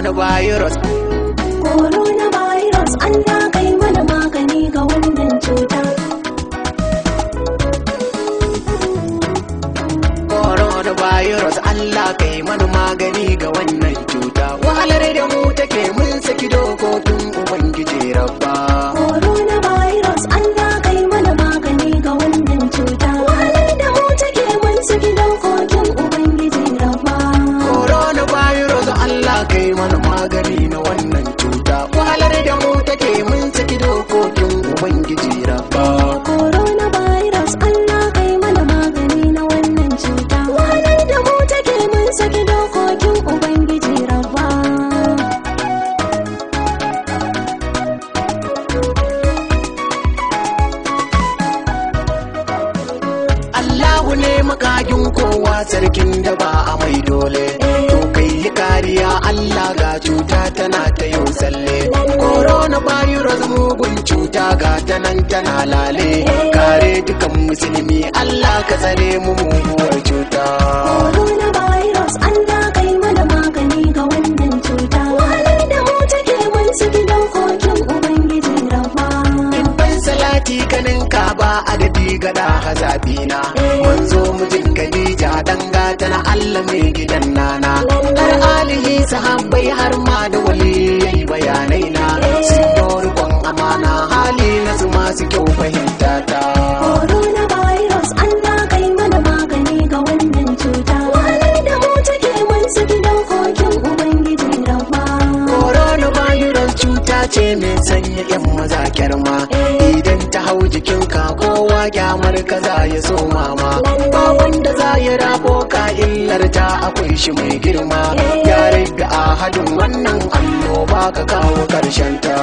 Coronavirus. Coronavirus, Allah kai mana magani ga wannan cuta. Coronavirus, Allah kai mana magani ga wannan cuta. Wahalar da mu take mun saki dokokin Ubangiji Rabba. Coronavirus, Allah kai mana magani ga wannan cuta. Wahalar da mu take mun saki dokokin Ubangiji Rabba. Coronavirus, Allah kai mana magani na wannan cuta. Wahalar da mu take mun saki dokokin Ubangiji Rabba. Coronavirus, Allah kai mana magani na wannan cuta. Wahalar da mu take mun saki dokokin Ubangiji Rabba. Allahu ne makagin kowa sarkin da ba a mai dole. To kai yi kariya Allah ga cuta tana ta yau tsalle. Coronavirus mugun cuta ga ta nan tana lale. Kare dukan musulmi Allah ka tsare mu muguwar cuta. Coronavirus, Allah kai mana magani ga wannan cuta. Wahalar da mu take mun saki dokokin Ubangiji Rabba. Dubban salati kanin ka ba adadi gada hazabina. Manzo mijin Khadija dan gata na Allah mai gidan nana. Har alihi sahabbai har ma da waliyai bayanai na. Sun rikon amana hali na su masu kyau fahimta ta. Coronavirus, Allah kai mana magani ga wannan cuta. Wahalar da mu take mun saki dokokin Ubangiji Rabba. Coronavirus cuta ce mai sanya 'yan maza kyarma. Idan ta hau jikinka kowa kyamar ka za ya so mama. Ba wanda za ya rabo ka illar ta akwai shi mai girma. Ya rage ahadin wannan annoba ka kawo karshen ta.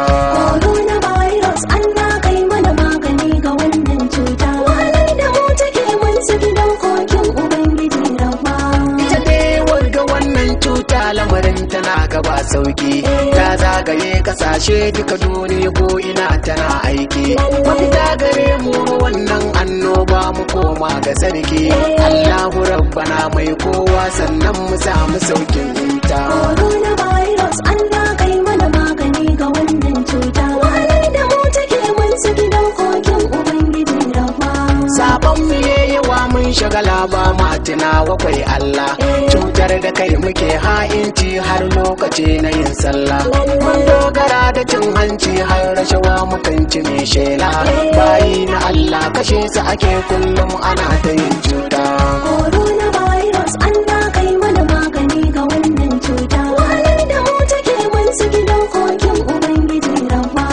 Coronavirus, Allah kai mana magani ga wannan cuta. Wahalar da mu take mun saki dokokin Ubangiji Rabba. Ita dai wagga wannan cuta lamarin tana gaba sauki. Ta zagaye kasashe duka duniya ko ina tana aiki. Mafita gare mu wannan annoba mu koma ga sarki. Allahu rabbana mai kowa sannan mu samu saukin ta. Coronavirus, Allah kai mana magani ga wannan cuta. Wahalar da mu take mun saki dokokin Ubangiji Rabba. Sabon mu yawa mun shagala ba ma tunawa kwai Allah. Cutar da kai muke ha'inci har lokaci na yin sallah. Mun dogara da cin hanci har rashawa mukan ci mai shela. Bayi na Allah kashe su ake kullum ana ta yin cuta. Coronavirus, Allah kai mana magani ga wannan cuta. Wahalar da mu take mun saki dokokin Ubangiji Rabba.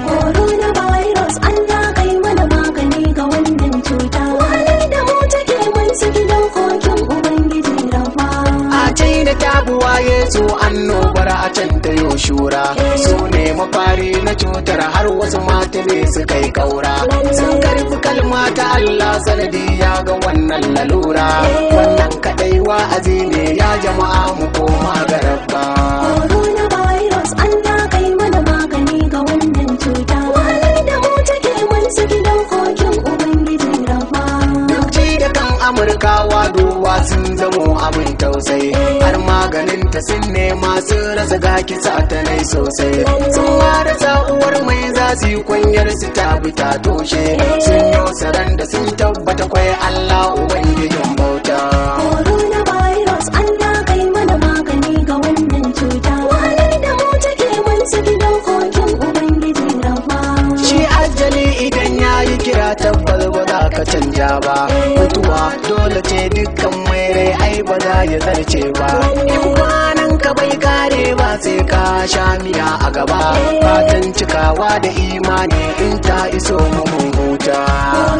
Coronavirus, Allah kai mana magani ga wannan cuta. Wahalar da mu take mun saki dokokin Ubangiji Rabba. A China ta buwa Yesu annobar a can ta yoshura. Su ne mafari na cutar har wasu mata ne suka yi kaura. Sun karfi kalma ta Allah sanadi ya ga wannan lalura. Wannan kadai wa'azi ne ya jama'a mu koma ga rabba. Coronavirus, Allah kai mana magani ga wannan cuta. Wahalar da mu take mun saki dokokin Ubangiji Rabba. Duk ci da kan Amurkawa duwa sun zamo abin tausayi. Har maganin ta sun nema sun rasa ga kisa ta nai sosai. Sun marasa uwar mai za su yi kwanyar su ta bi ta toshe. Sun yi saran da sun tabbata kwai Allah Ubangijin bauta. Coronavirus, Allah kai mana magani ga wannan cuta. Wahalar da mu take mun saki dokokin Ubangiji Rabba. Shi ajali idan ya yi kira tabbas ba za ka canja ba. Mutuwa dole ce dukkan mai rai ai ba za ya zarce ba. In kwanan ka bai kare ba sai ka sha miya a gaba. Fatan cikawa da imani in ta iso mu mun huta.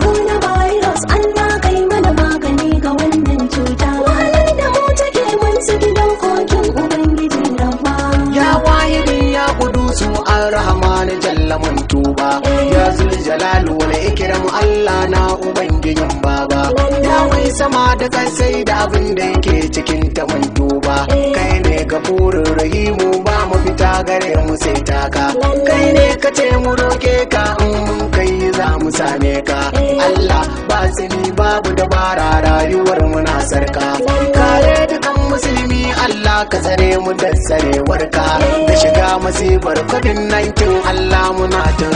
Coronavirus, Allah kai mana magani ga wannan cuta. Wahalar da mu take mun saki dokokin Ubangiji Rabba. Ya wahidin ya kudusu ar-rahman jalla mun tuba. Ya zul jalal wal ikram Allah na ubangijin baba. Ya mai sama da da kasai da abin da yake cikin ta mun tuba. Kai ne gafurin rahimu, ba mu fita gare mu sai taka. Kai ne ka ce mu roke ka, in mun kai za mu same ka. Allah, ba sani babu dabara, rayuwar mu na sarka. Kare dukan musulmi Allah, ka tsare mu da tsarewarka da shiga masifar COVID-19. Allah, muna ta